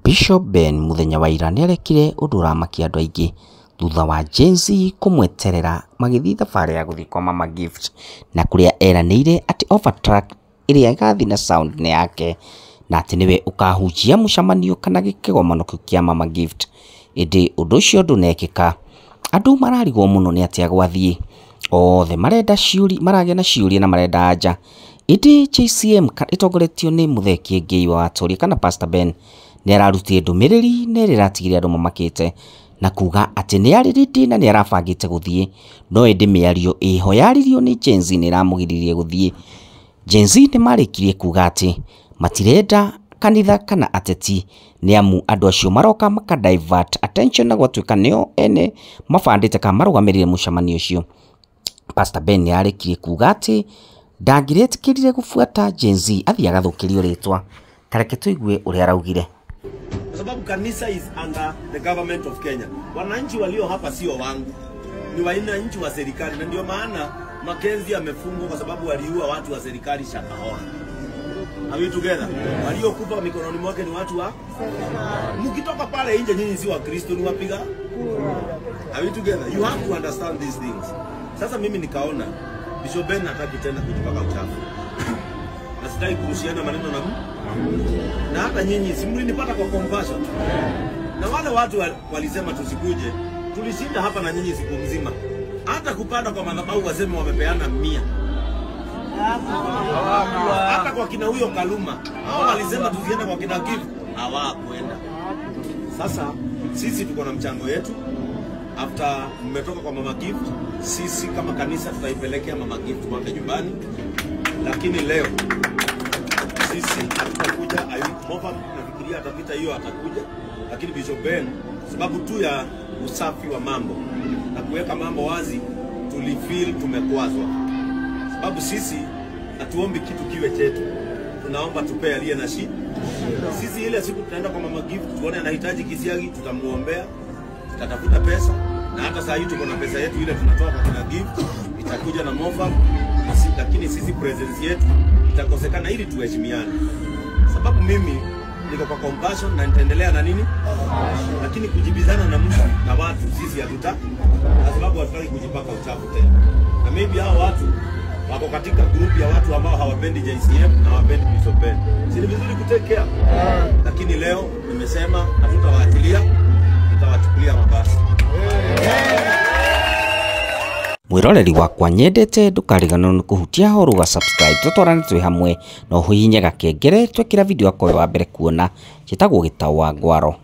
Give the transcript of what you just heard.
Bishop Ben mũthenya wa ira nĩarekire ũndũ ũramakia andũ aingĩ thutha wa Gen-Z kũmweterera magĩthiĩ thabarĩ ya gũthiĩ kwa Mama Gift na kũrĩa eranĩire atĩ overtrack ĩrĩa ĩgathiĩ na sound nĩ yake na atĩ nĩwe ũkahunjia mũcemanio kana kĩgomano kĩu kĩa Mama Gift. Ĩndĩ ũndũ ũcio ndũnekĩka. Andũ mararigwo mũno nĩ atĩa gwathiĩ. Othe marenda ciũria, maragĩa na ciũria na marenda anja. Ĩndĩ JCM ĩtongoretio nĩ Mũthee Kĩengei wa Watoria kana Pastor Ben nĩ ararutire ndũmĩrĩri na ĩrĩa ĩratigire andũ mamakĩte na kuga atĩ nĩ arĩ ready na nĩ arabangĩte gũthiĩ, no ĩndĩ mĩario ĩho yaririo nĩ Gen-Z nĩ ĩramũgiririe gũthiĩ. Gen-Z nĩ marĩkirie kuga atĩ matirenda kanitha kana ateti nĩ amu andũ acio maroka maka divert attention na gwatuĩka nĩo ene mabandĩte kana marũgamĩrĩire mũcemanio ũcio. Pastor Ben nĩ arĩkirie kuga atĩ ndangĩretĩkĩrire gũbuata Gen-Z athiĩ agathũkĩrio rĩtwa. Ta reke tũigue ũrĩa araugire. Kwa sababu kanisa is under the government of Kenya. Wananchi walio hapa sio wangu, ni wananchi wa serikali, na ndio maana Mackenzie amefungwa kwa sababu waliua watu wa serikali Shakahola. Are we together? Waliokufa mikononi mwake ni watu wa mkitoka pale nje, nyinyi si wa Kristo, ni wapiga. Are we together? You have to understand these things. Sasa mimi nikaona Bishop Ben hataki tena kujipaka uchafu, na sitaki kurushiana maneno na na hata nyinyi si mlinipata kwa compassion. Na wale watu walisema tusikuje, tulishinda hapa na nyinyi siku mzima. Hata kupanda kwa madhabahu waseme wamepeana 100. Hata kwa kina huyo Kaluma, hao walisema tusiende kwa kina Gift, hawakwenda. Sasa sisi tuko na mchango yetu. After mmetoka kwa Mama Gift, sisi kama kanisa tutaipelekea Mama Gift kwake nyumbani. Lakini leo sisi hatutakuja. Mofa nafikiria atapita hiyo atakuja, lakini Bishop Ben sababu tu ya usafi wa mambo na kuweka mambo wazi, tulifeel tumekwazwa, sababu sisi hatuombi kitu kiwe chetu, tunaomba tupe aliye na shida. Sisi ile siku tutaenda kwa Mama Gift tuone anahitaji kisiagi, tutamuombea, tutatafuta pesa, na hata saa hii tuko na pesa yetu ile tunatoa kwa kina Gift, itakuja na Mofa, lakini sisi presence yetu itakosekana ili tuheshimiane. Sababu mimi niko kwa compassion na nitaendelea na nini, lakini kujibizana na mtu na watu sisi hatuta, kwa sababu hatutaki kujipaka uchafu tena. Na maybe hao watu wako katika group ya watu ambao hawapendi JCM na hawapendi Bishop Ben. Si ni vizuri kutake care? Lakini leo nimesema hatutawaachilia, tutawachukulia mabasi. Mwiroreri wakwa nyendete ndukariganwo nĩ kũhutia ho rũga subscribe tũtwarane twĩ hamwe na ũhihinye gakengere twekĩra video yakoyo wa mbere kuona. Njĩtagwo Gĩtau wa Ngwaro.